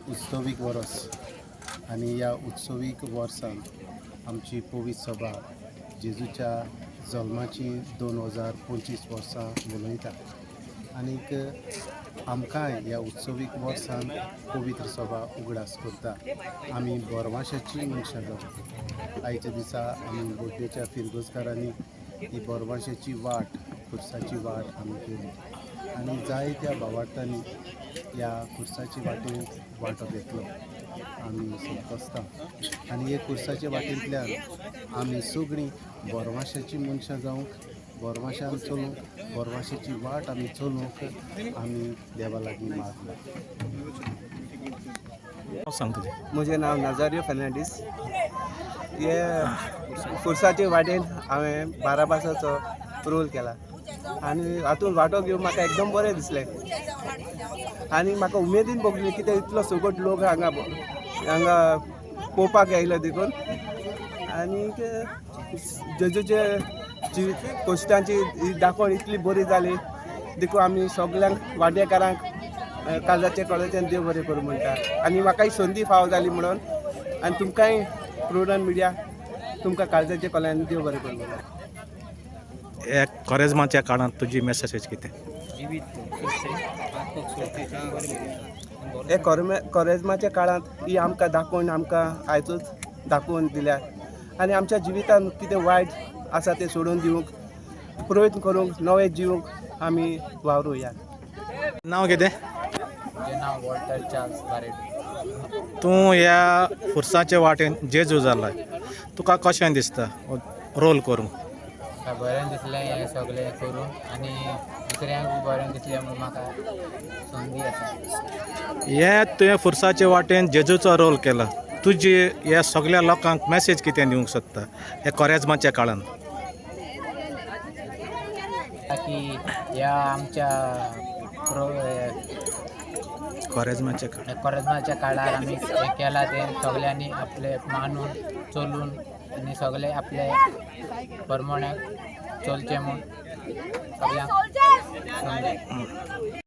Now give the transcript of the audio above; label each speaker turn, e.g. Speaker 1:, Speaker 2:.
Speaker 1: उत्सवीक वरस आनी ह्या उत्सवीक वर्सान आमची पवित्र सभा जेजूच्या जल्माची 2025 वर्सां मनयता आनीक आमकांय ह्या उत्सवीक वर्सान पवित्र सभा उगडास करता. आमी बोरवाशाची मनशां जावन आयच्या दिसा आमी बोडगेच्या फिरगोजकारांनी ही बोरवाशाची वाट, खुर्साची वाट आमी केली आनी जायत्या भावार्थांनी ह्या खुर्साची वाटेन वांटो घेतलो. आमी संतोसता आनी हे खुर्साच्या वाटेंतल्यान आमी सगळीं बोरवाशाची मनशां जावंक, बोरवाशान चलूंक, बोरवाशाची वाट आमी चलूंक आमी देवा लागीं मागला.
Speaker 2: नांव सांग तुजें.
Speaker 3: म्हजें नांव नाजारियो फर्नांडीस. हे खुर्साचे वाटेन हांवें बाराबासाचो रोल केला आनी हातूंत वांटो घेवन म्हाका एकदम बरें दिसलें आनी म्हाका उमेदीन भोगली, कित्याक इतलो सगट लोक हांगा हांगा पळोवपाक आयलो देखून. आनी जेजूचे जिवीत कश्टांची ही दाखोवण इतली बरी जाली देखून आमी सगल्यांक वांटेकारांक काळजाचे कळोच्यान देव बरें करूं म्हणटा. आनी म्हाका ही संदी फावो जाली म्हणून आनी तुमकांय प्रुडंट मिडिया, तुमकां काळजाचे कोल्यान देव बरें करूं म्हणटा.
Speaker 2: ह्या कोरेजमाच्या काळांत तुजी मेसेज कितें?
Speaker 3: हे कोरेजमाच्या काळांत ही आमकां दाखोवन, आमकां आयजूच दाखोवन दिल्या आनी आमच्या जिवितांत कितें वायट आसा तें सोडून दिवंक प्रयत्न करूंक, नवें जिवंक आमी वावरुया.
Speaker 2: नांव कितें?
Speaker 4: म्हजें नांव वॉल्टर चार्ल्स बारेटो.
Speaker 2: तूं ह्या खुर्साचे वाटेन जेजू जाला, तुका कशें दिसता रोल करूंक?
Speaker 4: म्हाका बरें दिसलें हें सगळें करून आनी दुसऱ्यांक बरें दिसलें म्हणून म्हाका संदी आसा.
Speaker 2: हे तुवें खुर्साचे वाटेन जेजूचो रोल केला, तुजी ह्या सगल्या लोकांक मॅसेज कितें दिवंक सोदता ह्या कोरेजमाच्या काळान?
Speaker 4: की ह्या आमच्या
Speaker 2: कोरेजमाच्या काळान
Speaker 4: कोरेजमाच्या काळार आमी हें केलां तें सगल्यांनी आपले मानून चलून आनी सगळे आपले प्रमाणे चलचें म्हूण सगल्यांक संदी.